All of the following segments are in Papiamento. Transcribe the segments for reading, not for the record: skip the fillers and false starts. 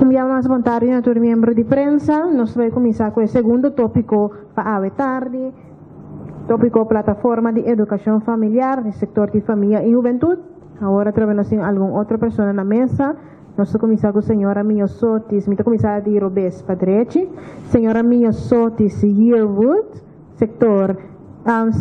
Un biaha mas bon tardi na tur miembro di prensa. Nos ta bai kuminsá ku e segundo tópiko pa awe tardi. Tópiko Plataforma di Edukashon Familiar di Sektor di Famia i Hubentut. Awor atrobe nos tin algun otro persona na mesa. Nos ta kuminsá ku señora Miosotis. Mi ta kuminsá di robes pa drechi. Señora Miosotis Yearwood, sektor,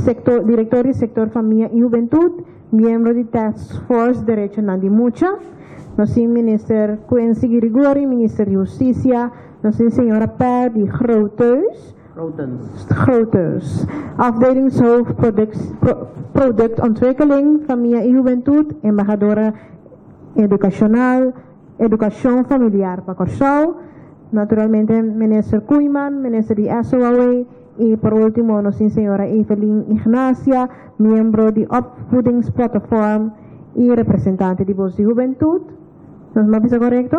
sektor, direktor di Sektor Famia i Hubentut, miembro di Task Force Derechonan di Mucha. Nos tin Minister Quincy Girigori, Minister di Hustisia. Nos tin señora Perdy Groothuis. Grootens. Groothuis, Afdelingshoofd Productontwikkeling, Famia i Hubentut, Embahadora Edukashonal, Edukashon Familiar pa Kòrsou, naturalmente Minister Koeiman, Minister di SOAW, i por último nos tin señora Evelyn Ignacia, miembro di Opvoedingsplatform i representante di Bos di Hubentut. Nos m'a bisa korekto?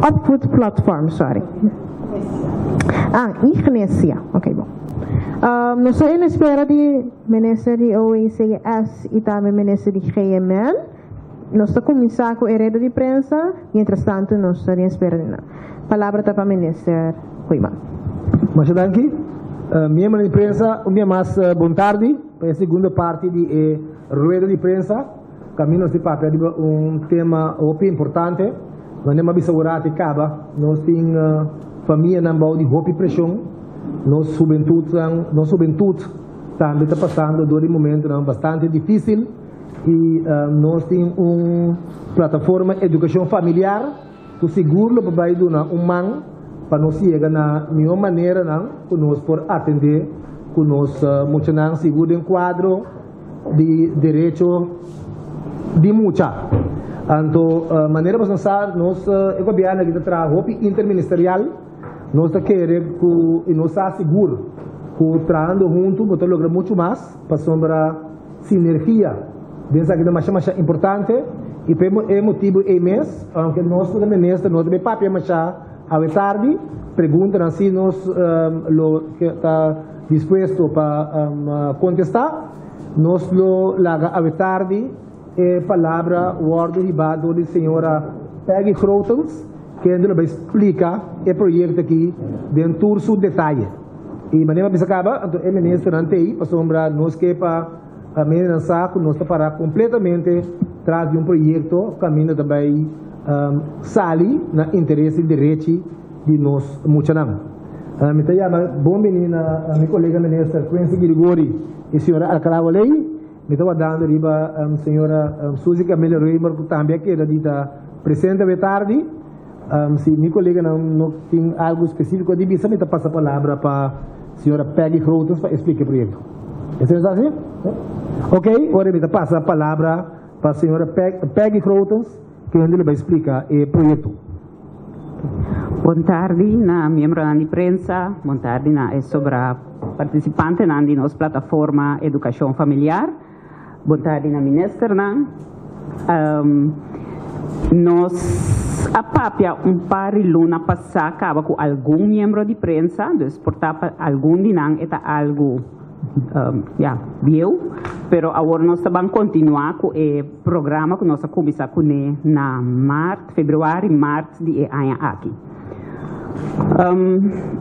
Opvoedplatform, sorry. Ah, Iglesia. Ok, bon. Nos ta en espera di minister di OECS i tambe minister di GMN. Nos ta kuminsá ku e reda di prensa, mientras tanto nos ta den espera di nan. Palabra ta pa minister Koeiman. Masha danki. Miembronan di prensa, un bia mas bon tardi pa e segundo parti di e rueda di prensa. Kaminda nos tin papia riba un tema hopi importante, manera mi a bisa ora aki kaba, nos tin famianan bou di hopi preshon, nos hubentutnan, nos hubentut tambe ta pasando dor di momentonan bastante difisil i nos tin un plataforma edukashon familiar ku sigur lo por bai duna un man pa nos yega na mihó maneranan ku nos por atendé ku nos muchanan sigur den kuadro di derecho di mucha. Anto manera boso sa nos e gobierno aki ta traha hopi interministerial, nos ta kere ku i nos sa sigur ku trahando hunto bo ta logra mucho mas pasobra sinergia den esaki ta masha masha importante i pa e motibu ei mes aunke nos ku ta minister no ta bay papia masha awe tardi preguntanan si nos lo ta Dispuesto pa kontestá, nos lo laga awe tardi e palabra wòrdu hibá dor di señora Peggy Grotens, kende lo bai splika e proyekto aki den tur su detaye. I manera mi a bisa kaba, anto e ministernan t'ei pasobra nos ke pa mendenan sa ku nos ta pará kompletamente tras di un proyekto kaminda ta bai sali na interes di derechi di nos muchanan. Mi ta yama bon bini na mi kolega minister Quincy Girigori i señora Alcalá Waley. Mi ta wardando riba señora Suzy Camelia Römer ku tambe a keda di ta presente awe tardi. Si mi koleganan no tin algu spesífiko di bisa mi ta pasa palabra pa señora Peggy Grotens pa e splika e proyekto. Esei no ta así? Ok, ora mi ta pasa palabra pa señora Peggy Grotens kende lo bai splika e proyekto. Bon tardi na miembronan di prensa, bon tardi na e sobra partisipantenan di nos plataforma Edukashon Familiar, bon tardi na ministernan. Nos a papia un par di luna pasá kaba ku algun miembro di prensa, dus por ta pa algun di nan e ta algu ya, bieu, pero awor nos ta ban kontinuá ku e programa ku nos a kuminsá kuné na mart, februari, mart di e aña aki.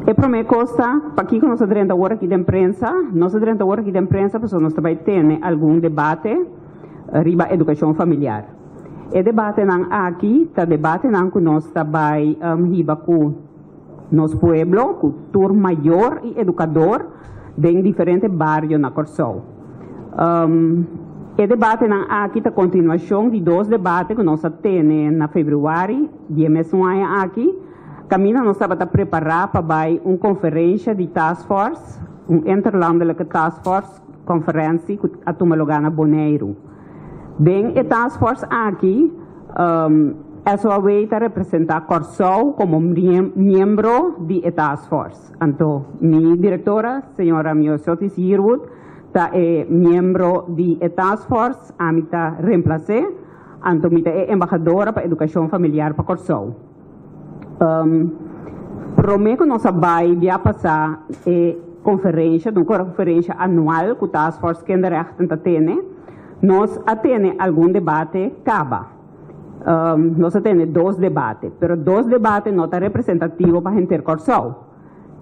E promé kos ta, pakiko nos a drenta awor aki den prensa? Nos a drenta awor aki den prensa pasobra nos ta bai tene algun debate riba edukashon familiar. E debatenan aki ta debatenan ku nos ta bai hiba ku nos pueblo, ku tur mayor i edukador den diferente bario na Kòrsou. E debatenan aki ta kontinuashon di dos debate ku nos a tene na febrüari di e mesun aña aki, kaminda nos tabata prepará pa bai un konferensha di task force, un interlandelijke task force konferensi ku a tuma lugá na Boneiru. Den e task force aki, SOAW ta representá Kòrsou komo miembro di e task force. Anto mi direktora, señora Miosotis Yearwood, ta e miembro di e task force, ami ta remplas'é, anto mi ta e embahadora pa edukashon familiar pa Kòrsou. Promé ku nos a bai bia pasá e konferensha, un konferensha anual ku Task Force Kinderrechten ta tene, nos a tene algun debate kaba. Nos a tene dos debate, pero dos debate no ta representativo pa henter Kòrsou.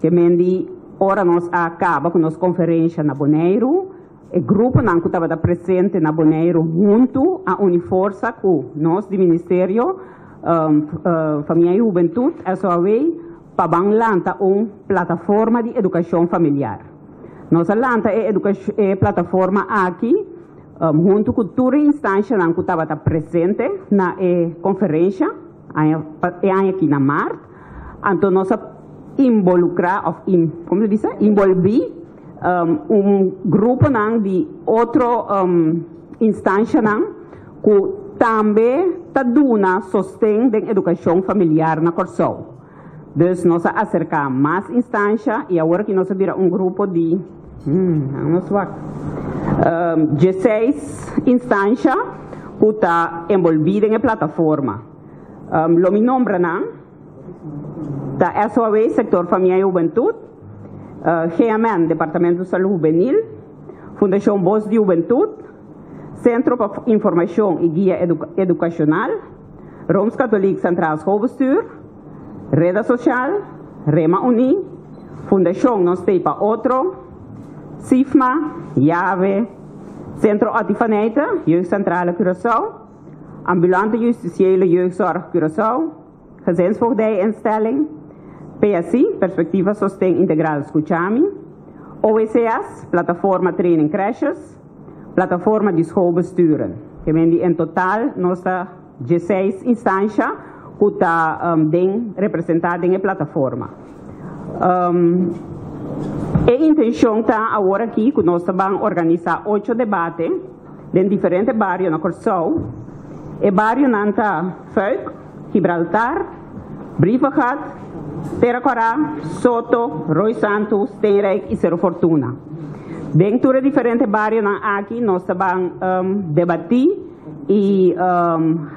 Ke men di ora nos a kaba ku nos konferensha na Boneiru, e gruponan ku tabata presente na Boneiru huntu a uni forsa ku nos di Ministerio Famia i Hubentut, SOAW, pa ban lanta un plataforma di edukashon familiar. Nos a lanta e e plataforma aki huntu ku tur e instanshanan ku tabata presente na e konferensha aña e aña aki na mart. Anto nos a involukrá òf in komo ta bisa? Involví un gruponan di otro instanshanan ku tambe ta duna sosten den edukashon familiar na Kòrsou. Dus nos a aserká mas instansha i awor aki nos a bira un grupo di, nos wak, dieseis instansha ku ta enbolbí den e plataforma. Lo mi nombra nan ta SOAW, Sektor Famia i Hubentut, GMN, Departamento Salú Hubenil, Fundashon Bos di Hubentut, Sentro pa Informashon i Guia Edukashonal, Rooms-Katholiek Centraal Schoolbestuur, Reda Sosial, Rema Uní, Fundashon Nos Tei pa Otro, SIFMA, Yave, Sentro Otty van Eijten, Jeugdcentrale Curaçao, Ambulante Justitiële Jeugdzorg Curaçao, Gezinsvoogdijinstelling, PSI, Perspectiva Sosten Integral Skuchami, OECS, Plataforma Training Crèches, Plataforma di Schoolbesturen. Ke men di en total nos ta dieseis instansha ku ta den representá den e plataforma. E intenshon ta awor aki ku nos ta ban organisá ocho debate den diferente bario na Kòrsou. E barionan ta Fuik, Gibraltar, Brievengat, Tera Kòrá, Soto, Rooi Santu, Steenrijk i Seru Fortuna. Den tur e diferente barionan aki nos ta ban debatí i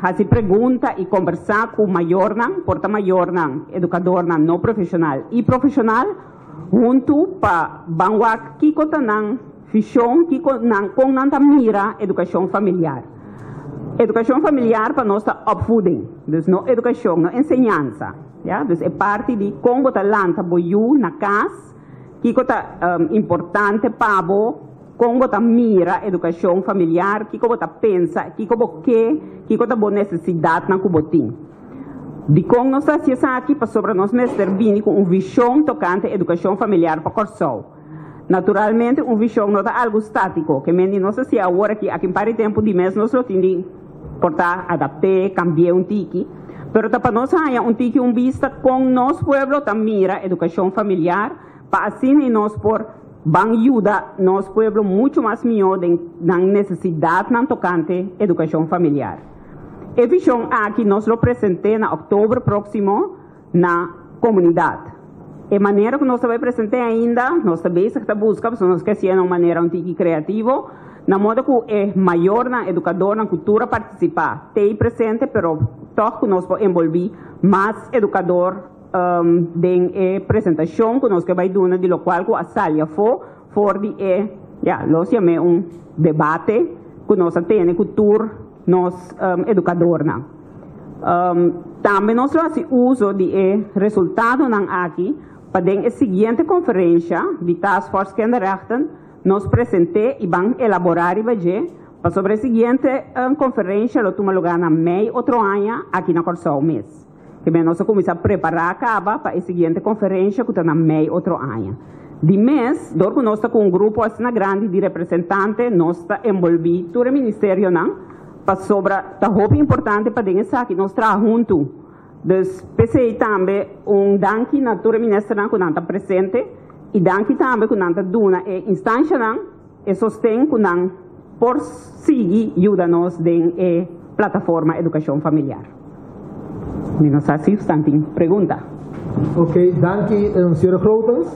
hasi pregunta i kombersá ku mayornan, por ta mayornan, edukadornan no profeshonal i profeshonal, huntu pa ban wak kiko ta nan vishon, kiko nan, kon nan ta mira edukashon familiar. Edukashon familiar pa nos ta opvoeding, dus no edukashon, no enseñansa, ya. Dus e parti di kon bo ta lanta bo yu na kas, kiko ta importante pa bo, kon bo ta mira edukashon familiar, kiko bo ta pensa, kiko bo ke, kiko ta bo nesesidatnan ku bo tin. Dikon nos ta hasi esaki? Pasobra nos mester bini ku un vishon tokante edukashon familiar pa Kòrsou. Naturalmente un vishon no ta algu státiko, ke men di nos hasié awor aki, aki un par di tempu di mes nos lo tin di por ta adapt'é, kambi'é un tiki, pero ta pa nos haña un tiki un bista kon nos pueblo ta mira edukashon familiar, pa asina nos por ban yuda nos pueblo muchu mas mihó den nan nesesidatnan tokante edukashon familiar. E vishon aki nos lo present'é na òktober próksimo na komunidat. E manera ku nos ta bai present'é ainda, nos ta bezig ta buska, pasobra nos ke hasié na un manera un tiki kreativo, na moda ku e mayornan, edukadornan ku tur a partisipá t'ei presente, pero tòg ku nos por enbolbí mas edukador den e presentashon ku nos ke bai duna di lokual ku a sali afó for di e, ya, los yam'é un debate ku nos a tene ku tur nos edukadornan. Tambe nos lo hasi uso di e resultadonan aki pa den e siguiente konferensha di Task Force Kinderrechten nos present'é i ban elaborá riba dje, pasobra e siguiente konferensha lo tuma lugá na mei otro aña aki na Kòrsou mes. Kibé nos a kuminsá prepará kaba pa e siguiente konferensha ku ta na mei otro aña. Di mes, dor ku nos ta ku un grupo asina grandi di representante, nos ta enbolbí tur e ministerionan, Pasobra ta hopi importante pa den esaki nos traha huntu. Dus p'esei tambe un danki na tur e ministernan ku nan ta presente i danki tambe ku nan ta duna e instanshanan e sosten ku nan por sigui yuda nos den e plataforma Edukashon Familiar. Mi no sa si stan tin pregunta. Ok, danki señora Grotens.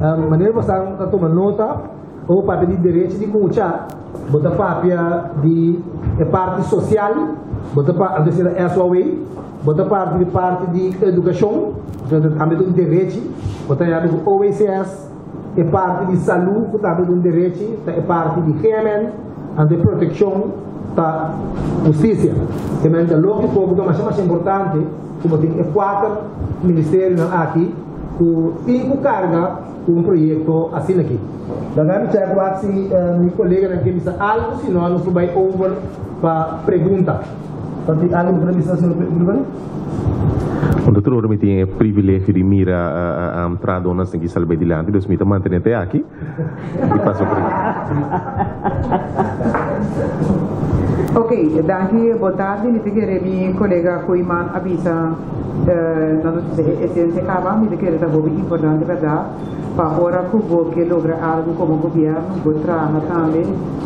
Manera bo sa ta tuma nota, ora bo papia di derecho di mucha, bo ta papia di e parti sosial, bo ta papia, anto esei ta SOAW, bo ta papia di parti di edukashon, tambe ta un derechi, bo ta yami ku OECS, e parti di salú ku tambe ta un derechi, ta e parti di GMN, anto e protekshon. ta hustisia. Te men ta lógiko ku ta masha masha importante ku bo tin e kuater ministerionan aki ku tin ku karga ku un proyekto asina aki. Laga mi chèk wak si mi koleganan ke bisa algu, si no nos por bai over pa pregunta. Ta tin algu bo ta bisa, señor Coulibaly? Un otro ora mi tin e privilegio di mira trahadonan asina ki sali bai dilanti, dus mi ta mantene te aki i pasa pregunta. Ok, danki, bon tardi. Mi ta kere mi kolega Koeiman a bisa na nos bisa e esensia kaba. Mi ta kere ta hopi importante bèrdat pa ora ku bo ke logra algu komo gobièrnu bo traha tambe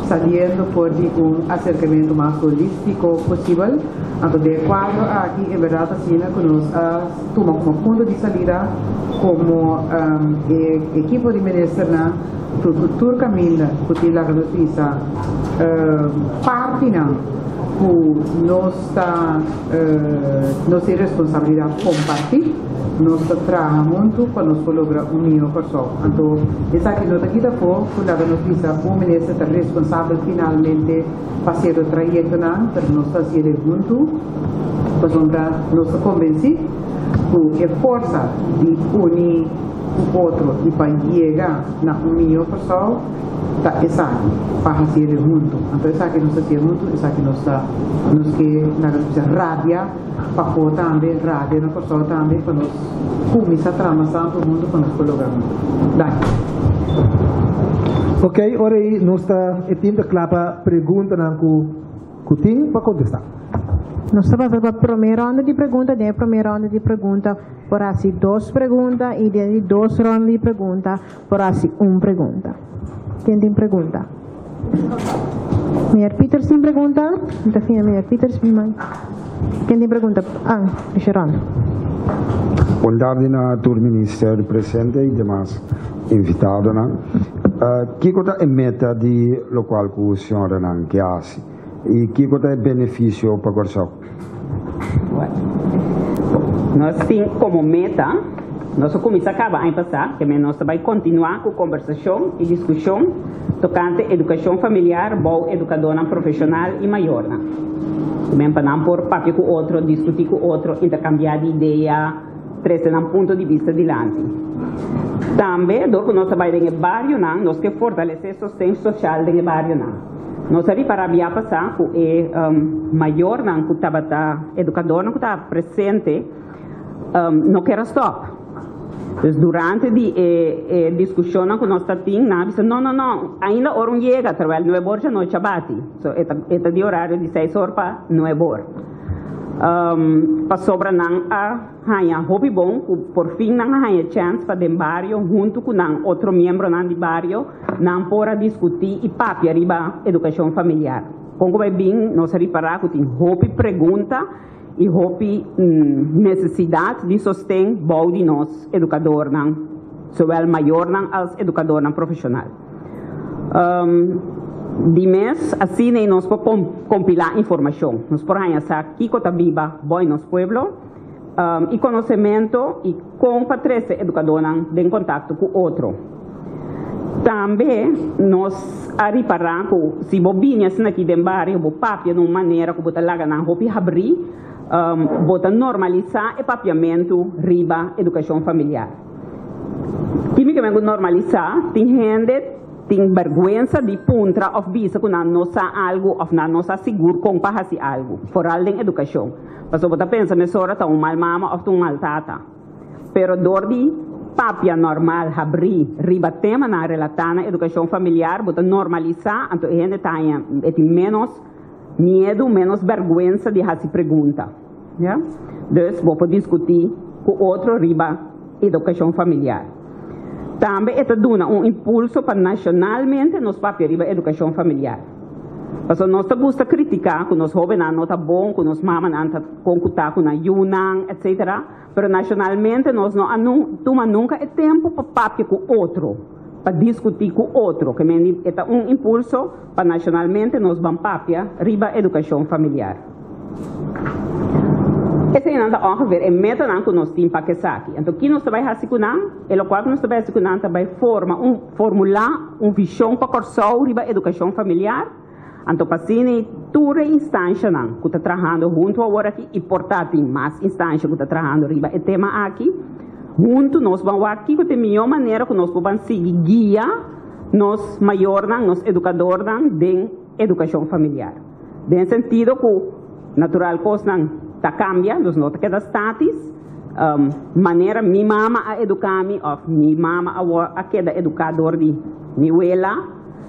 saliendo for di un aserkamentu mas holístiko posibel. Anto den e kuadro aki en bèrdat asina ku nos a tuma komo punto di salida komo e ekipo di ministernan tur ku tur kaminda ku tin laga nos bisa partinan ku nos ta nos tin responsabilidat kompartí, nos ta traha huntu pa nos por logra un mihó Kòrsou. Anto esaki no ta kita afó ku laga nos bisa un minister ta responsabel finalmente pa sierto trayektonan, pero nos ta hasié huntu pasobra nos ta kombensí ku e forsa di uni ku otro i pa yega na un mihó Kòrsou ta esaki, pa hasié huntu. Anto esaki nos ta hasié huntu, esaki nos ta nos ke laga nos bisa rabia pafó tambe, rabia na Kòrsou tambe pa nos kuminsá traha mas tantu huntu pa nos por logra huntu. Danki. Ok, ora ei nos ta e tin ta kla pa preguntanan ku ku tin pa kontestá. Nos ta pasa pa promé ronda di pregunta. Den e promé ronda di pregunta por hasi dos pregunta i den di dos ronda di pregunta por hasi un pregunta. Ken tin pregunta? Meneer Pieters tin pregunta? Mi ta fia meneer Pieters mi man. Ken tin pregunta? Ah, Sharon. Bon tardi na tur minister presente y demas invitadonan. Kico ta e meta di locual cu señoranan ke haci y kico ta e beneficio pa Corsou? Nos tin como meta, nos a cuminsa caba aña pasa, ke men nos ta bay continua cu combersacion y discusion tocante educacion familiar bou educadornan profesional y mayornan. Ke men pa nan por papia cu otro, discuti cu otro, intercambia di idea, trece nan punto di bista dilanti. Tambe, dor cu nos ta bay den e barionan, nos ke fortalece sosten social den e barionan. Nos a ripará bia pasá ku e mayornan ku tabata, edukadornan ku tabata presente no ker a stòp. Dus durante di e diskushonnan ku nos ta tin, nan a bisa, no, no, no, ainda ora un yega, terwèl nuebe or djanochi a bati. So e ta e ta di orario di seis or pa nuebe or. Pasobra nan a. Haña hopi bon ku por fin nan a haña chèns pa den bario huntu ku nan otro miembronan di bario nan por a diskutí i papia riba edukashon familiar. Kon ku bai bin nos a ripará ku tin hopi pregunta i hopi nesesidat di sosten bou di nos edukadornan, zowel mayornan als edukadornan profeshonal. Di mes asina ei nos por kompilá informashon, nos por haña sa kiko ta biba bou nos pueblo. I konosementu i kon pa trese edukadónan den kontakto ku otro. Tambe nos a ripará ku si bo bini asina aki den bario bo papia na un manera ku bo ta laga nan hopi habrí, bo ta normalisá e papiamentu riba edukashon familiar. Kimikamente ku normalisá tin hende tin bèrgwensa di puntra òf bisa ku nan no sa algu òf nan no sa sigur kon pa hasi algu, foral den edukashon. Pasobra bo ta pensa mesora ta un mal mama òf ta un mal tata. Pero dor di papia normal, habrí riba temanan relatá na edukashon familiar, bo ta normalisá, anto e hende ta haña, e tin ménos miedu, ménos bèrgwensa di hasi pregunta. Ya? Dus bo por diskutí ku otro riba edukashon familiar. Tambe e ta duna un impulso pa nashonalmente nos papia riba edukashon familiar. Pasobra nos ta gusta kritiká ku nos hóbennan no ta bon, ku nos mamanan ta kon ku ta ku nan yunan, etsetera. Pero nashonalmente nos no a tuma nunka e tempu pa papia ku otro, pa diskutí ku otro. Ke men di e ta un impulso pa nashonalmente nos ban papia riba edukashon familiar. Eseinan ta ongeveer e metanan ku nos tin pa kesaki. Anto ki nos ta bai hasi ku nan? E lokual ku nos ta bai hasi ku nan ta bai forma un formulá un vishon pa Kòrsou riba edukashon familiar. Anto pa asina tur e instanshanan ku ta trahando huntu awor aki i por ta tin mas instansha ku ta trahando riba e tema aki, huntu nos ban wak kiko ta e mihó manera ku nos por ban sigui guia nos mayornan, nos edukadornan den edukashon familiar. Den sentido ku natural kosnan ta kambia, nos no ta keda statis, manera mi mama a eduká mi òf mi mama a keda eduká dor di mi wela,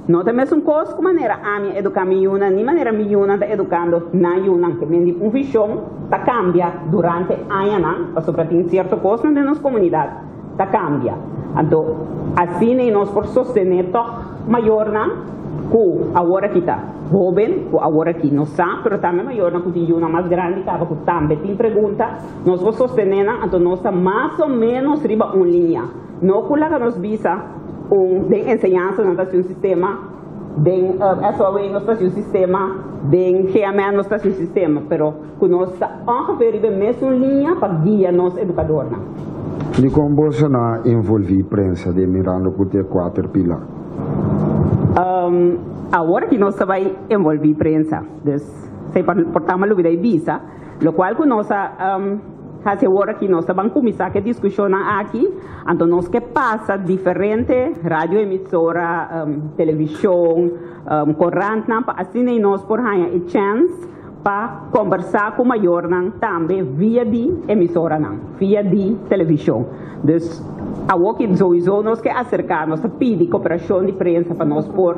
No ta mesun kos ku manera ami a eduká mi yunan ni manera mi yunan ta edukando nan yunan. Ke men di un vishon ta kambia durante añanan pasobra tin sierto kosnan den nos komunidat ta kambia. Anto asina i nos por sostené tòg mayornan ku awor aki ta hóben, ku awor aki no sa, pero tambe mayornan ku tin yunan mas grandi kaba ku tambe tin pregunta, nos por sostené nan. Anto nos ta mas o ménos riba un liña. No ku laga nos bisa un den enseñansa nan ta hasi un sistema, den SOAW nos ta hasi un sistema, den GMN nos ta hasi un sistema, pero ku nos ta ongeveer riba e mesun liña pa guia nos edukadornan. Dikon boso no a envolví prensa den mirando ku ta e kuater pilar? Awor aki nos ta bai envolví prensa, dus esei por ta mi a lubida e bisa. Lokual ku nos a hasi awor aki, nos ta ban kuminsá ku e diskushonnan aki, anto nos ke pasa diferente radioemisora, televishon, korantnan pa asina ei nos por haña e chèns pa kombersá ku mayornan tambe via di emisoranan, via di televishon. Dus awor ki souiso nos ke aserká, nos ta pidi koperashon di prensa pa nos por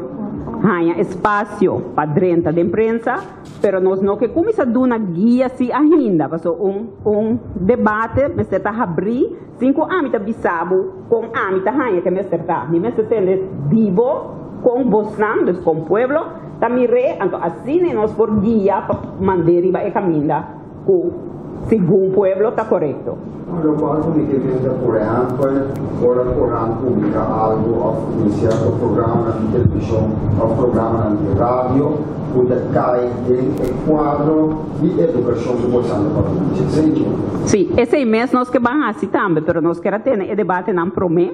haña espasio pa drenta den prensa. Pero nos no ke kuminsá duna guia si ainda, paso un un debate mester ta habrí sin ku ami ta bisa bo kon ami ta haña ke mester ta. Mi mester tende di bo kon bosnan, dus kon pueblo, ta mir'é, anto asina nos por guia pa mand'é riba e kaminda ku segun pueblo ta korekto. Lokual ku mi ke pensa, por ehèmpel, ora korant publiká algu òf tin sierto programanan di televishon òf programanan di radio ku ta kai den e kuadro di edukashon ku bosan ta papia di dje. Esei no? Sí, esei mes nos ke ban hasi tambe, pero nos ker a tene e debatenan promé,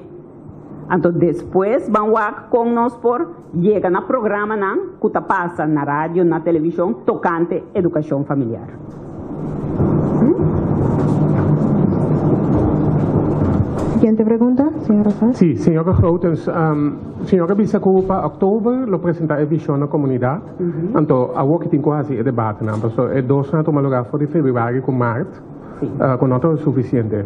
anto despues ban wak kon nos por yega na programanan ku ta pasa na radio, na televishon tokante edukashon familiar. Siguiente pregunta, señor Rosales. Sí, señora Grotens, señora a bisa ku pa òktober lo presentá e vishon na komunidat. Anto awor ki tin ku hasi e debatenan, pasobra e dosnan a tuma lugá for di febrüari ku mart, ku no ta sufisiente.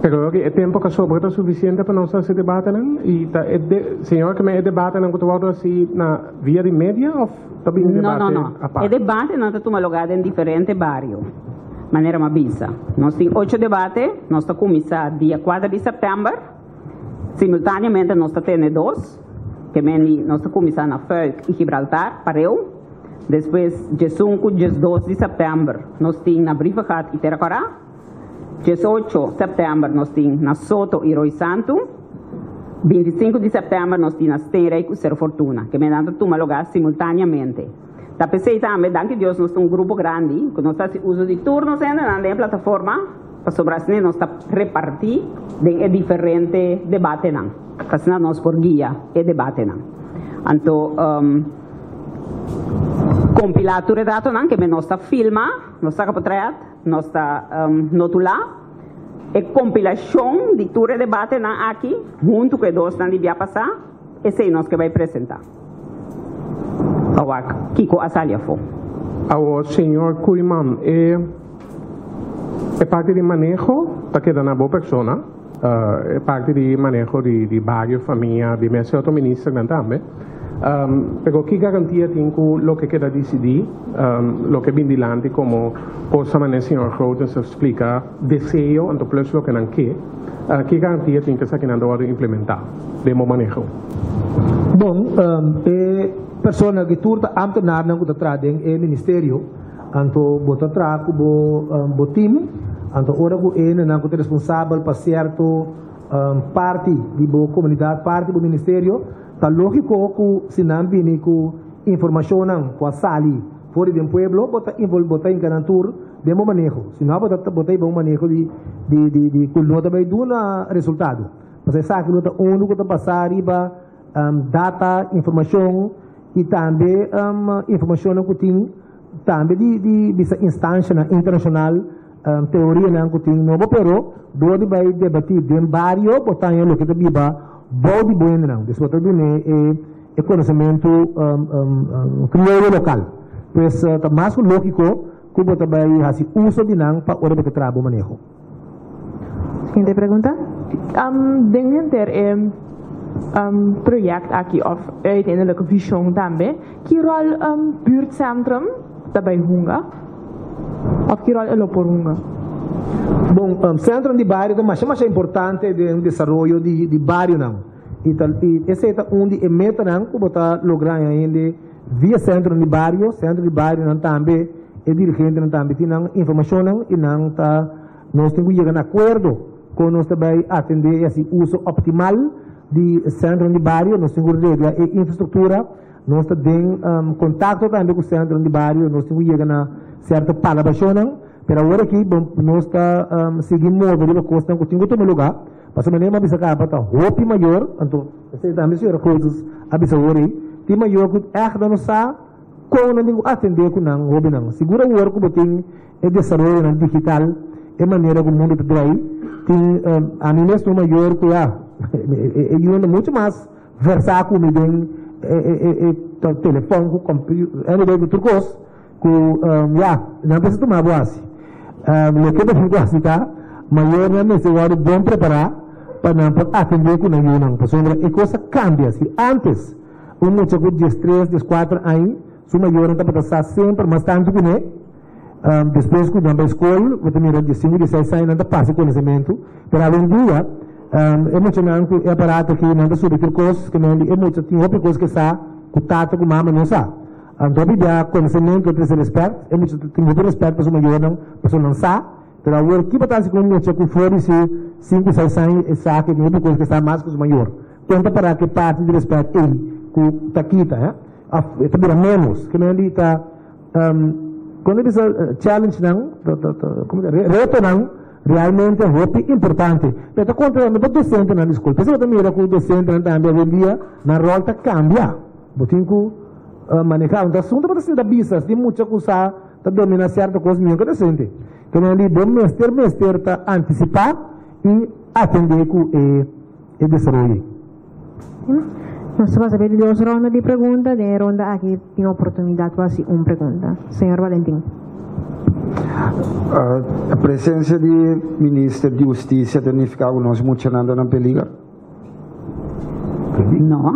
Pero e tempu ku a sobra ta sufisiente pa nos hasi debatenan? I ta e señora ke men e debatenan ku ta wòrdu hasi na via di media òf? Ta bin No, no, no. E debatenan ta tuma lugá den diferente bario, manera mi a bisa. Nos tin ocho debate, nos ta kuminsá dia kuater di sèptèmber. Simultáneamente nos ta tene dos, ke men di nos ta kuminsá na Fuik i Gibraltar, pareu. Despues diesun ku diesdos di sèptèmber nos tin na Brievengat i Tera Kòrá. 18 sèptèmber nos tin na Soto i Rooi Santu. 25 di sèptèmber nos tin na Steenrijk ku Ser Fortuna. Ke menan ta tuma lugá simultáneamente. Ta p'esei tambe, danki Dios, nos ta un grupo grandi ku nos ta hasi uso di tur nos hendenan den e plataforma, pasobra asina nos ta repartí den e diferente debatenan, pa asina nos por guia e debatenan. Anto, kompilá tur e datonan ke nos ta filma, nos saka potrèt. Nos ta notulá e kompilashon di tur e debatenan aki huntu ku e dosnan di bia pasá, esei nos ke bai presentá pa wak kiko a sali afó. Awor, señor Koeiman, e e parti di maneho ta keda na bo persona, e parti di maneho di bario, famia, di mes e otro ministernan tambe. Pero ki garantia tin ku loke keda disidí, loke bin dilanti komo cosa manera señor Grotens a splika, deseo anto plus loke nan ke, ki garantia tin ku esakinan ta wòrdu implementá den bo maneho? Bon, e persona ki tur ta ámtenarnan ku ta traha den e ministerio, anto bo ta traha ku bo bo tim, anto ora ku e hendenan ku ta responsabel pa sierto parti di bo komunidat, parti di bo ministerio, Ta lógiko ku si nan bini ku informashonnan ku a sali for di den pueblo, bo ta invol bo ta hinka nan tur den bo maneho. Si no bo ta bo ta hiba un maneho di di di di ku no ta bai duna resultado. Pasobra esaki lo ta unu ku ta basá riba data, informashon. I tambe informashonnan ku tin tambe di di bisa instanshanan internashonal, teorianan ku tin nobo pero dor di bai debatí den bario bo ta haña loke ta biba bou di bo hendenan. Dus bo ta dun'é e e konosementu krioyo lokal. Pues ta mas ku lógiko ku bo ta bai hasi uso di nan pa ora bo ta traha bo maneho. Siguiente pregunta. Den henter e project aki of uiteindelijk vision tambe, ki rol buurtcentrum ta bay hunga? Of ki rol e lo por hunga? Bon, centrum di bario ta masha masha importante den desaroyo di barionan. I ta i esei ta un di e metanan ku bo ta logra haña hende via centrum di bario. Centrum di barionan tambe e dirigentenan tambe tin nan informashonnan i nan ta nos tin ku yega na akuerdo kon nos ta bai atendé i hasi uso optimal di centrum di bario. Nos tin ku regla e infrastruktura. Nos ta den kontakto tambe ku centrum di bario. Nos tin ku yega na sierto palabrashonnan. Pero awor aki bon nos ta sigui move riba kosnan ku tin ku tuma lugá. Pasobra manera mi a bisa kaba ta hopi mayor, anto esei tambe señora Kozus a bisa awor ei, tin mayor ku ègt nan no sa kon nan tin ku atendé ku nan hóbennan. Sigur awor ku bo tin e desaroyonan digital, e manera ku mundu ta drai, tin ami mes un mayor ku ya e yunan ta muchu mas versá ku mi den e telefòn ku computer, anyway ku tur kos. Ku ya, nan mester tuma bo hasi. Loke bo tin ku hasi ta, mayornan mester wòrdu bon prepará pa nan por atendé ku nan yunan. Pasobra e kos a kambia. Si ántes un mucha ku diestres, dieskuater aña, su mayornan tabata sa semper mas tantu kuné, despues ku nan bai skol, bo ta mira diesinku, diesseis aña nan ta pasa e konosementu. Pero awendia, e muchanan ku e aparato aki, nan ta subi tur kos, ke men di e mucha tin hopi kos ke sa ku tata ku mama no sa. Anto hopi bia konosementu ta trese rèspèt, e mucha ta tin hopi rèspèt pa su mayornan, pasobra nan sa. Pero awor ki bo ta hasi ku un mucha ku for di su sinku, seis aña e sa ku e tin hopi kos ku e sa mas ku su mayor? Kon ta para ku e parti di rèspèt ei ku ta kita, he? Òf e ta bira ménos? Ke men di ta kon ta bisa challengenan, komo ta retonan realmente hopi importante. Pero ta konta tambe pa dosentenan di skol. P'esei bo ta mira ku dosentenan tambe awendia nan ròl ta kambia. Bo tin ku manehá un asuntu bo ta sinta bisa si mucha ku sa ta dominá sierto kos mihó ke docente. Kende di bo mester mester ta antisipá i atendé ku e e desaroyo ei. Nos ta pasa p'e di dos ronda di pregunta. Den e ronda aki tin oportunidat pa hasi un pregunta. Señor Valentin. Presensia di Minister di Hustisia ta nifiká ku nos muchanan ta na peliger? No.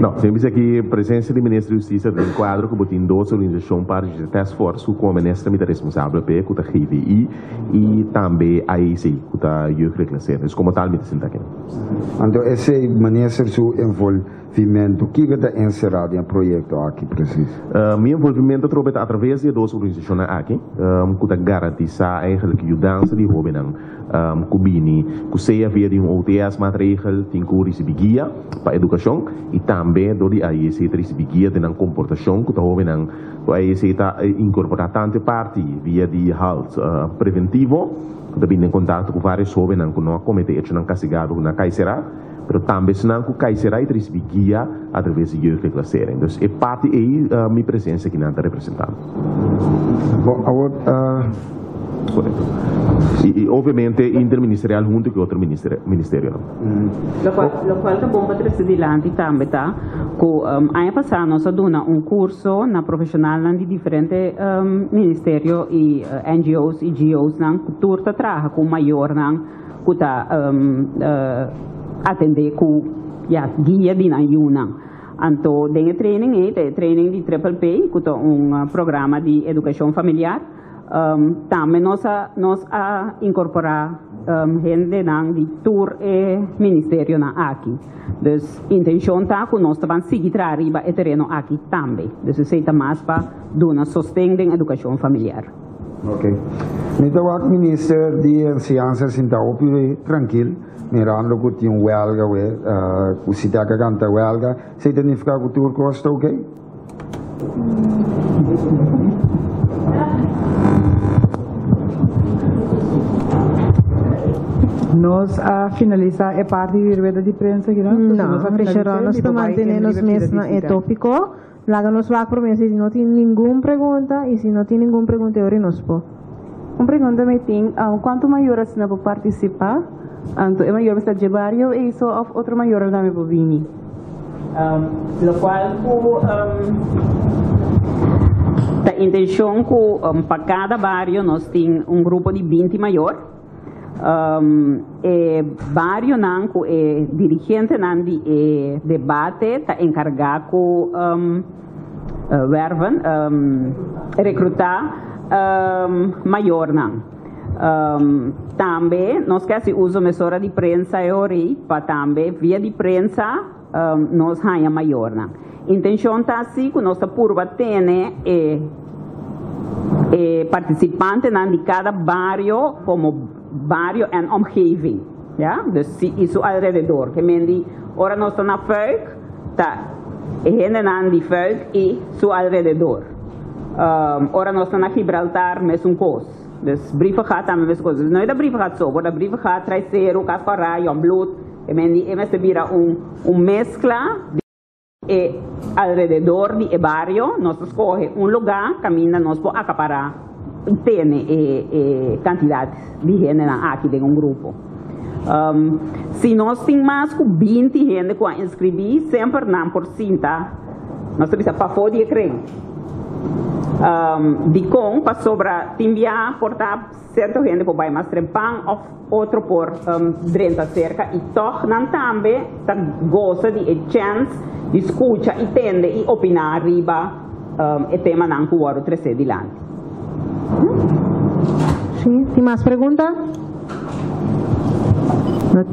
No, si mi bisa aki presencia di Minister di Husticia ta den cuadro cu bo tin dos organisacion parti di Task Force cu como Minister mi ta responsabel p'e cu ta GVI y tambe AEC cu ta Jeugdreclassering. Dus como tal mi ta sinta aki. Anto esey Minister su envolvimento kico ta encera den e proyecto aki precies? Mi envolvimento atrobe ta atraves di e dos organisacionnan aki cu ta garantisa eigenlijk yudansa di hobennan. Ku bini ku sea via di un OTS maatregel tin ku risibi guia pa edukashon i tambe dor di AIC ta risibi guia den nan komportashon ku ta hobennan ku AIC ta inkorporá tantu e parti via di halt preventivo ku ta bini den kontakto ku vários hobennan ku no a kometé echonan kastigabel ku nan a kai será pero tambe esnan ku kai será i ta risibi guia atraves di jeugdreclassering. Dus e parti ei mi presensia akinan ta representá. Bon, awor. Correcto. Y, y obviamente interministerial hunto cu otro ministerionan. Locual, locual ta bon pa trece dilanti tambe ta cu aña pasa nos a duna un curso na profesionalnan di diferente ministerio y NGO's y GO's-nan cu tur ta traha cu mayornan cu ta atende cu, ya, guia di nan yunan. Anto den e training ei ta e training di Triple P cu ta un programa di educacion familiar. Tambe nos a nos a incorpora hendenan di tur e ministerionan aki. Dus intencion ta cu nos ta ban sigui traha riba e tereno aki tambe. Dus esey ta mas pa duna sosten den educacion familiar. Ok. Mi ta wak minister di enseñansa sinta hopi trankil mirando cu tin un welga we cu si ta canta welga esey ta nifica cu tur cos ta ok? Nos a finalisá e parti di rueda di prensa aki, no? No, Richard, nos ta mantené nos mes na e tópiko. Laga nos wak promé si no tin ningun pregunta i si no tin ningun pregunta e ora nos por. Un pregunta mi tin, kuantu mayor asina por partisipá? Anto e mayor mester dje bario eiso òf otro mayornan tambe por bini? Lokual ku ta intenshon ku pa kada bario nos tin un grupo di 20 mayor. E barionan ku e dirigentenan di e debate ta enkargá ku werven, rekrutá mayornan. Tambe nos ke hasi uso mesora di prensa e ora pa tambe via di prensa nos haña mayornan. Intenshon ta si ku nos ta purba tene e e partisipantenan di kada bario komo bario en omgeving. Ja, dus si i su alrededor. Ke men di ora nos ta na Fuik, ta e hendenan di Fuik i su alrededor. Ora nos ta na Gibraltar, mesun kos. Dus Brievengat tambe mesun kos. Dus no e ta Brievengat so, por ta Brievengat, Traiseru, Cas Kòrá, Jongbloed. Ke men di e mester bira un meskla di e alrededor di e bario. Nos ta skohe un lugá kaminda nos por akapará i tene e kantidat di hendenan aki den un grupo. Si nos tin mas ku 20 hende ku a inskribí, semper nan por sinta, nos ta bisa pafó di e kren. Dikon? Pasobra tin bia por ta sierto hende por bai mas trempan òf otro por drenta serka i tòg nan tambe ta gosa di e chèns di skucha i tende i opiná riba e temanan ku wòrdu tresé dilanti. Sí, tin mas pregunta? No,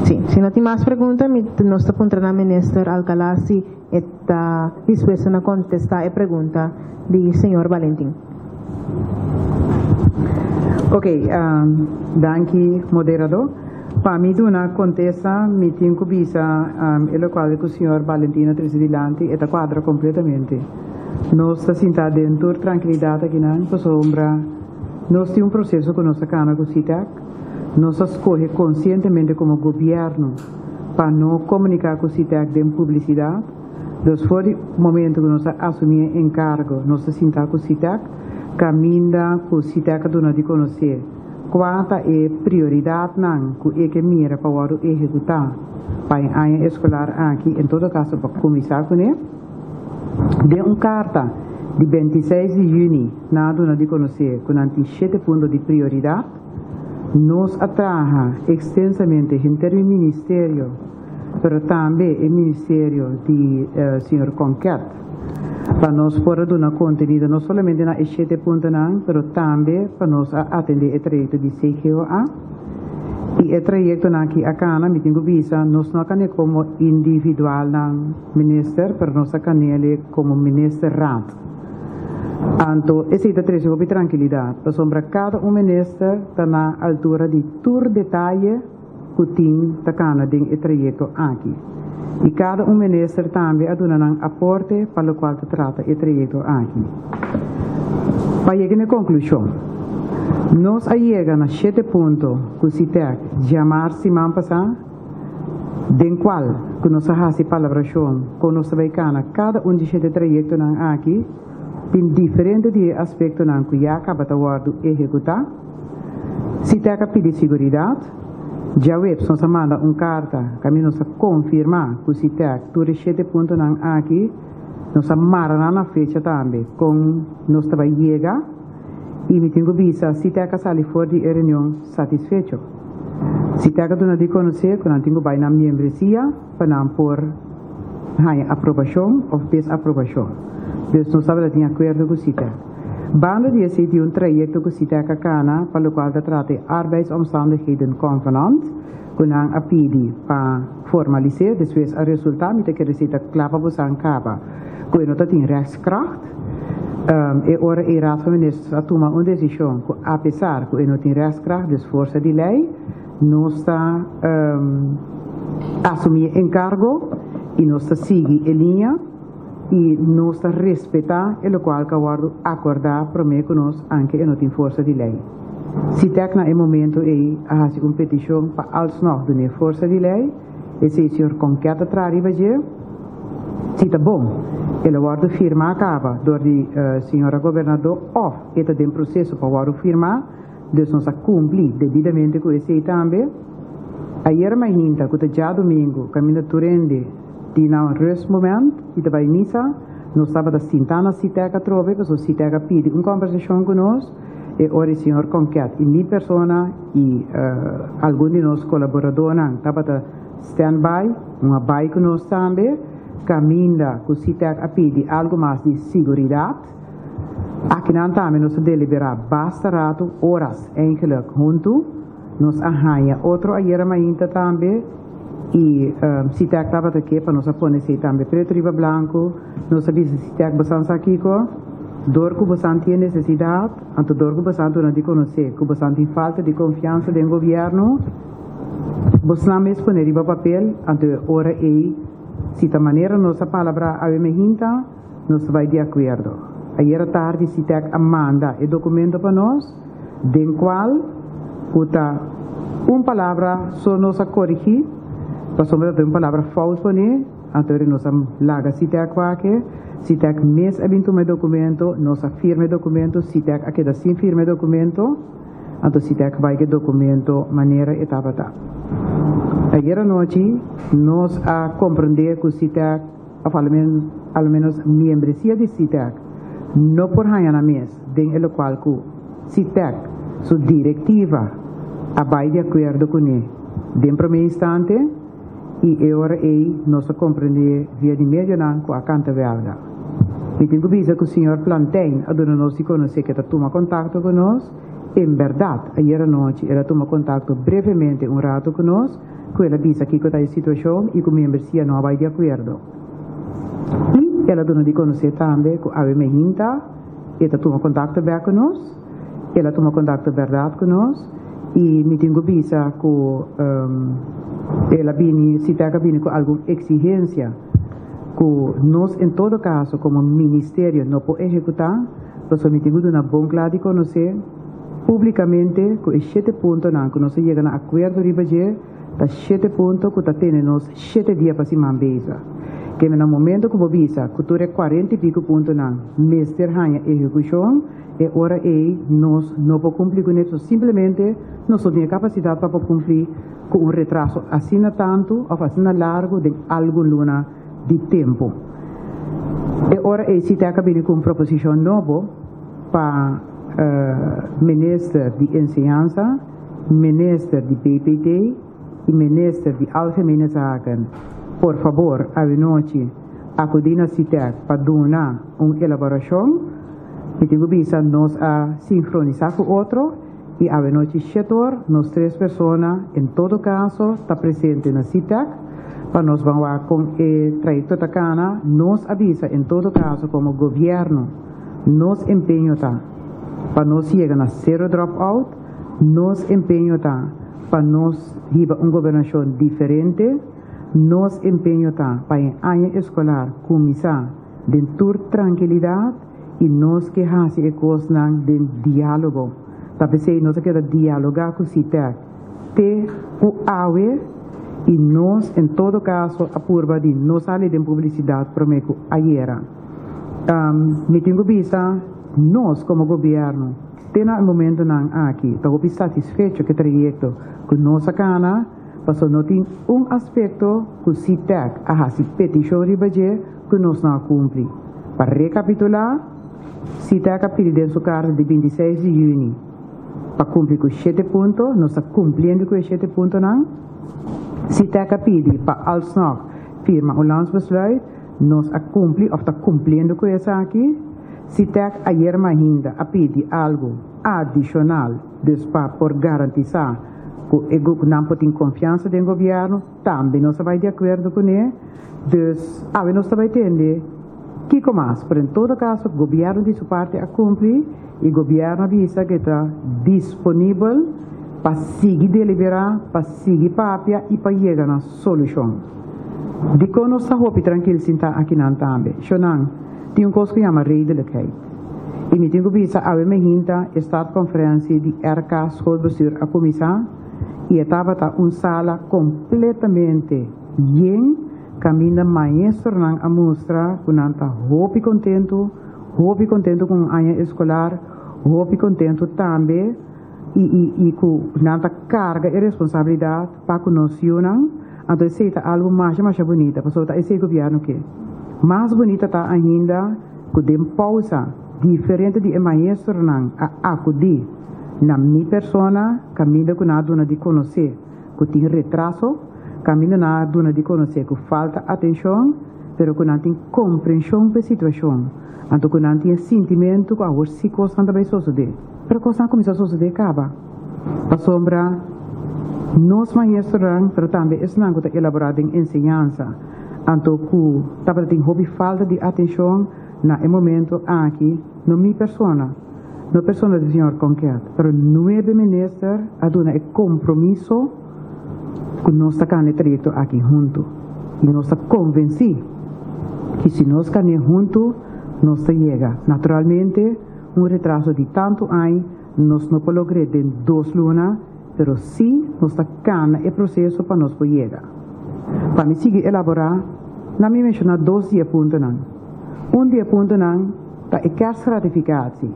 sí, si no tin mas pregunta, mi, nos ta puntra na minister Alcalá si e ta dispuesto na kontestá e pregunta di señor Valentin. Ok, danki, moderador. Pa mi duna kontesta, mi tin ku bisa e lokual ku señor Valentin a trese dilanti, e ta kuadra kompletamente. Nos ta sinta den tur trankilidat akinan pasobra nos tin un proseso ku nos ta kana ku CITEC. Nos ta skohe konsientemente komo gobièrnu pa no komuniká ku CITEC den publisidat. Dus for di momento ku nos a asumí e enkargo, nos ta sinta ku CITEC, kaminda ku CITEC a duna di konosé kua ta e prioridatnan ku e ke mira pa wòrdu ehekutá pa e aña eskolar aki, en todo kaso pa kuminsá kuné. Den un karta di 26 di yüni nan a duna di konosé ku nan tin shete punto di prioridat. Nos a traha ekstensamente henter mi ministerio, pero tambe e ministerio di señor Konket, pa nos por a duna kontenido no solamente na e shete puntonan, pero tambe pa nos a atendé e trayekto di CGOA. I e trayektonan aki a kana, mi tin ku bisa, nos no a kan'é komo individualnan minister, pero nos a kan'é komo ministerraad. Anto esei ta trese hopi trankilidat, pasobra kada un minister ta na altura di tur detaye ku tin ta kana den e trayekto aki. I kada un minister tambe a duna nan aporte pa lokual ta trata e trayekto aki. Pa yega na e konklushon, nos a yega na shete punto ku SITEC djamars siman pasá, den kual ku nos a hasi palabrashon kon nos ta bai kana kada un di shete trayektonan aki, tin diferente di e aspektonan ku ya kaba ta wòrdu ehekutá. SITEC a pidi siguridat. Djaweps nos a manda un karta kaminda nos a konfirmá ku SITEC tur e shete puntonan aki. Nos a mara nan na fecha tambe kon nos ta bai yega i mi tin ku bisa SITEC a sali for di e reunion satisfecho. SITEC a duna di konosé ku nan tin ku bai nan miembresia pa nan por haña aprobashon òf desaprobashon. Dus nos tabata tin akuerdo ku SITEC. Banda di esei tin un trayekto ku SITEC a kana pa lokual ta trata e arbeidsomstandigheden convenant ku nan a pidi pa formalis'é. Despues a resultá, mi ta kere esei ta kla pa bosan kaba, ku e no ta tin rechtskracht. E ora ei Raad van Ministers a tuma un desishon ku apesar ku e no tin rechtskracht, dus forsa di lei, nos ta asumí e enkargo i nos ta sigui e liña i nos ta respetá e lokual ku a wòrdu akordá promé ku nos anke e no tin forsa di lei. Sitek na e momento ei a hasi un petishon pa alsnog dun'é forsa di lei, esei señor Konket a traha riba dje. Si ta bon, el a wòrdu firmá kaba dor di señora gobernadó òf e ta den proseso pa wòrdu firmá, dus nos a kumpli debidamente ku esei tambe. Ayera mainta ku ta djadumingu kaminda tur hende tin nan rustmoment i ta bai misa, nos tabata sintá na Sitek atrobe pasobra Sitek a pidi un kòmbersashon ku nos. E ora e señor Konket i mi persona i algun di nos kolaboradónan tabata stand by, un a bai ku nos tambe, kaminda ku Sitek a pidi algu mas di siguridat. Akinan tambe nos a deliberá basta ratu, oras eigenlijk, huntu. Nos a haña otro ayera mainta tambe i Sitek tabata ke pa nos a pone esei tambe pretu riba blanku. Nos a bisa Sitek, Bosan sa kiko? Dor ku bosan tin e nesesidat, anto dor ku bosan duna di konosé ku bosan tin falta di konfiansa den gobièrnu, bosnan mes pone riba papel, anto e ora ei, si ta manera nos a palabrá awe mehinta, nos ta bai di akuerdo. Ayera tardi Sitek a manda e dokumento pa nos, den kual ku ta un palabra so nos a korigí, pasobra ta tin un palabra fout poné, anto ora nos a laga Sitek wak-e, Sitek mes a bin tuma e dokumento, nos a firma e dokumento, Sitek a keda sin firma e dokumento, anto Sitek bai ku e dokumento manera e tabata. Ayer anochi nos a komprendé ku Sitek, òf alomenos miembresia di Sitek, no por haña nan mes den e lokual ku Sitek su direktiva a bai di akuerdo kuné den promé instante i e ora ei nos a komprendé via di medionan ku a kanta wèlga. Mi tin ku bisa ku señor Plantijn a duna nos di konosé ku e ta tuma kontakto ku nos. En bèrdat, ayer anochi el a tuma kontakto brevemente un ratu ku nos ku el a bisa kiko ta e situashon i ku miembresia no a bai di akuerdo. I el a duna di konosé tambe ku awe mehinta e ta tuma kontakto bèk ku nos. El a tuma kontakto bèrdat ku nos i mi tin ku bisa ku el a bini, Sitek a bini ku algun eksigensia ku nos en todo kaso komo ministerio no por ehekutá, pasobra mi tin ku duna bon kla di konosé públikamente ku e shete puntonan ku nos a yega na akuerdo riba dje Ta shete punto ku ta tene nos shete dia pa siman beza. Kende na momento ku bo bisa ku tur e kuarenta i piku puntonan mester haña ehekushon, e ora ei nos no por kumpli kuné so simplemente nos no tin e kapasidat pa por kumpli ku un retraso asina tantu òf asina largu den algun luna di tempu. E ora ei Sitek a bini ku un proposishon nobo pa Minister di Enseñansa, Minister di PPT y Minister di Algemene Zaken, por fabor awenochi acudi na Sitek pa duna un elaboracion. Mi tin cu bisa nos a sincronisa cu otro y awenochi shetor nos tres persona en todo caso ta presente na Sitek pa nos ban wak con e trayecto ta cana. Nos a bisa en todo caso como Gobierno nos empeño ta pa nos yega na cero drop out. Nos empeño ta pa nos hiba un gobernashon diferente. Nos empeño ta pa e aña eskolar kuminsá den tur trankilidat i nos ke hasi e kosnan den diálogo. Ta p'esei nos a keda dialogá ku Sitek te ku awe i nos en todo kaso a purba di no sali den publisidat promé ku ayera. Mi tin ku bisa nos komo gobièrnu. Te na e momentonan aki ta hopi satisfecho ku e trayekto ku nos a kana, pasobra no tin un aspekto ku Sitek a hasi petishon riba dje ku nos no a kumpli. Pa rekapitulá, Sitek a pidi den su karta di 26 di yüni pa kumpli ku shete punto, nos ta kumpliendo ku e shete puntonan. Sitek a pidi pa alsnog firma un landsbesluit, nos a kumpli òf ta kumpliendo ku esaki. Sitek ayer mainda a pidi algu adishonal dus pa por garantisá ku e nan por tin konfiansa den gobièrnu, tambe nos a bai di akuerdo kuné. Dus awe nos ta bai tende kiko mas, pero en todo kaso gobièrnu di su parti a kumpli i gobièrnu a bisa ku e ta disponibel pa sigui deliberá, pa sigui papia i pa yega na solushon. Dikon nos ta hopi trankil sintá akinan tambe? Shonnan. Tin un kos ku yama redelijkheid. I mi tin ku bisa awe mehinta e startconferentie di RK Schoolbestuur a kuminsá i e tabata un sala kompletamente yen kaminda maestronan a mustra ku nan ta hopi kontentu, hopi kontentu ku un aña eskolar, hopi kontentu tambe i i i ku nan ta karga e responsabilidat pa ku nos yunan. Anto esei ta algu masha masha bunita pasobra ta esei gobièrnu ke. Mas bunita ta ainda ku den pousa diferente di e maestronan a akudí na mi persona kaminda ku nan a duna di konosé ku tin retraso, kaminda nan a duna di konosé ku falta atenshon, pero ku nan tin komprenshon pa e situashon, anto ku nan tin e sintimentu ku awor sí kosnan ta bai sosodé. Pero kosnan a kuminsá sosodé kaba, pasobra nos maestronan, pero tambe esnan ku ta elaborá den enseñansa, Anto ku tabata tin hopi falta di atenshon na e momento aki, no mi persona, no persona di señor Konket, pero nuebe minister a duna e kompromiso ku nos ta kana e trayekto aki huntu. I nos ta konvensí ku si nos kan'é huntu, nos ta yega. Naturalmente, un retraso di tantu añ nos no por logr'é den dos luna, pero sí nos ta kana e proseso pa nos por yega. Pa mi sigui elaborá, na mi menshoná dos di e puntonan. Un di e puntonan ta e kerstgratificatie.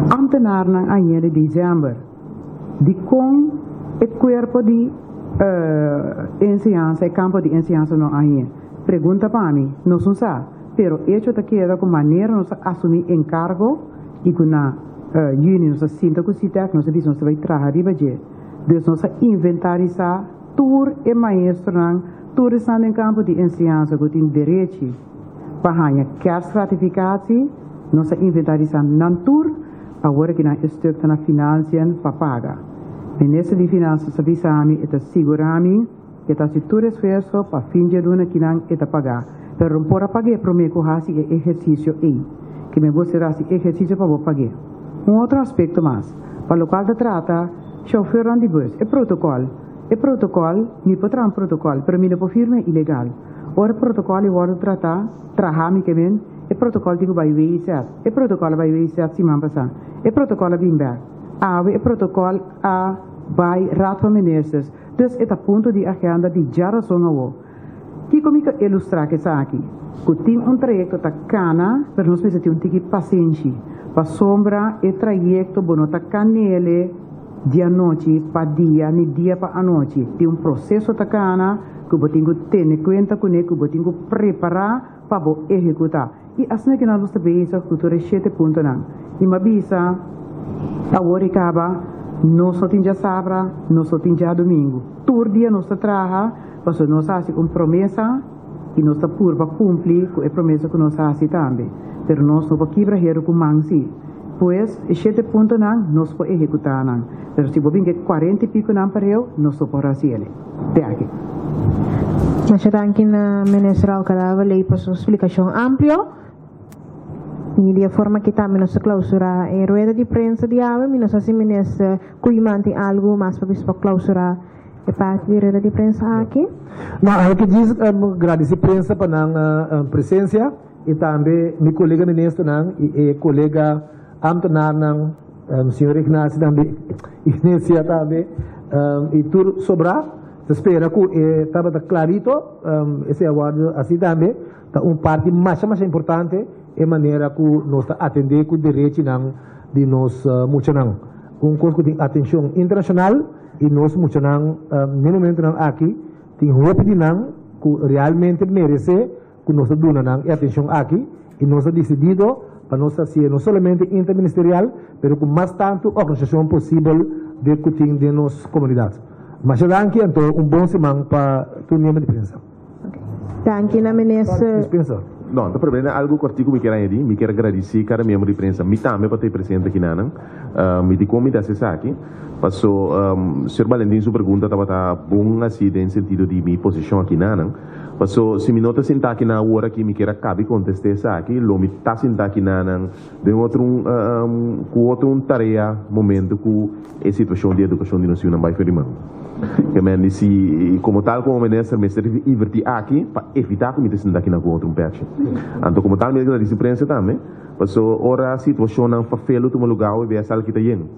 Ambtenarnan a yende december dikon e kuerpo di enseñansa, e kampo di enseñansa no a hañ'é. Pregunta pa mi, nos no sa, pero echo ta keda ku manera nos a asumí enkargo i ku na yüni nos a sinta ku Sitec, nos a bisa nos ta bai traha riba dje. Dus nos a inventarisá tur e maestronan, tur esnan den kampo di enseñansa ku tin derechi pa haña kerstgratificatie, nos a inventarisá nan tur, awor aki nan e stuk ta na Financiën pa paga. Minister di Finanzas a bisa mi, e ta sigurá mi ku e ta hasi tur esfuerso pa fin dje luna kinan e ta pagá, pero no por a pag'é promé ku hasi e ehersisio ei. Ke men bo ser hasi ehersisio pa bo pag'é. Un otro aspekto mas, pa lokual ta trata shòfernan di bus, e protokòl. E protokòl, mi por traha un protokòl, pero mi no por firma e ilegal. Ora e protokòl e wòrdu tratá, trahá mi ke men, e protokòl tin ku bai WIZ. E protokòl a bai WIZ siman pasá. E protokòl a bin bèk. Awe e protokòl a bai Raad van Ministers. Dus e ta punto di agenda di djarason awo. Kiko mi ta ilustrá ku esaki? Ku tin un trayekto ta kana, pero nos mester tin un tiki pasenshi, pasobra e trayekto bo no ta kan'ele di anochi pa dia ni dia pa anochi. Tin un proseso ta kana ku bo tin ku tene kuenta kuné, ku bo tin ku prepará pa bo ehekutá. I asina ku nos ta bezig ku tur e shete puntonan. I mi a bisa, Awor i kaba, nos no tin djasabra, nos no tin djadumingu. Tur dia nos ta traha pasobra nos a hasi un promesa i nos ta purba kumpli ku e promesa ku nos a hasi tambe. Pero nos no por kibra heru ku man si. Pues, e shete puntonan nos por ehekutá nan. Pero si bo bin ku e kuarenta i pikonan pareu, nos no por hasi el'e. Te aki. Masha danki na Minister Alcalá Valey pa su splikashon amplio. I di e forma aki tambe nos ta klausurá e rueda di prensa di awe. Mi no sa si Minister Koeiman tin algu mas pa bisa pa klausurá e parti di rueda di prensa aki. No, ami ke djis gradisi prensa pa nan presensia i tambe mi kolega ministernan i e kolega ambtenarnan, señor Ignacio tambe, Ignecia tambe i tur sobrá. Ta spera ku e tabata klarito, esei a wòrdu hasi tambe. Ta un parti masha masha importante e manera ku nos ta atendé ku derechinan di nos muchanan. Un kos ku tin atenshon internashonal i nos muchanan n'e momentunan aki tin hopi di nan ku realmente meresé ku nos ta duna nan e atenshon aki i nos ta disidido pa nos hasié no solamente interministerial pero ku mas tantu organisashon posibel de ku tin den nos komunidat. Masha danki anto un bon siman pa tur miembro di prensa. Danki na minister. Dispensa. No, ta promé algu kòrtiku mi kier añadí. Mi kier gradisí kada miembro di prensa, mi tambe pa ta e presente akinanan. Mi di kon mi ta hasi esaki, paso señor Valentin su pregunta tabata bon hasi den sentido di mi posishon akinanan. Paso si mi no ta sinta aki na awor aki mi kier a caba di contesta esaki, lo mi ta sinta aki na nan den otro un cu otro un tarea momento cu e situacion di educacion di nos yunan bay for di man. Ke men di si como tal como minister mester inverti aki pa evita cu mi ta sinta aki na cu otro un pechi. Anto como tal mi ta gradisi prensa tambe paso ora situacionnan fafelo tuma lugar awe bia sal kita yen.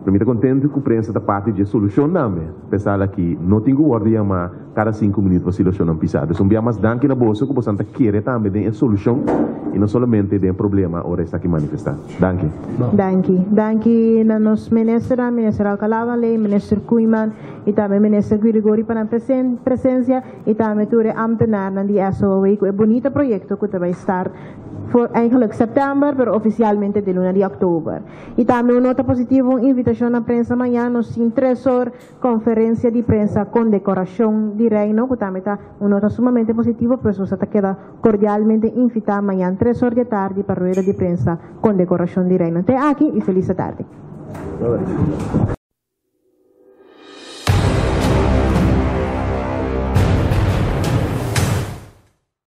Pero mi ta kontentu ku prensa ta parti dje solushon tambe. Pesar aki no tin ku wòrdu yamá kada sinku minüt pa silushonnan pisá. Dus un bia mas danki na boso ku bosan ta kere tambe den e solushon i no solamente den e problema ora esaki manifestá. Danki. Danki. Danki na nos ministernan, Minister Alcalá Valley, Minister Koeiman i tambe Minister Girigorie pa nan presensia i tambe tur e ambtenarnan di SOAW ku e bunita proyekto ku ta bai start for eigenlijk sèptèmber pero ofisialmente den luna di òktober. I tambe un nota positivo, un invitashon na prensa mañan nos tin tres or konferensia di prensa kondekorashon di Reino ku tambe ta un nota sumamente positivo, pues nos ta keda kordialmente invitá mañan tres or di e tardi pa rueda di prensa kondekorashon di Reino. Te aki i felis atardi.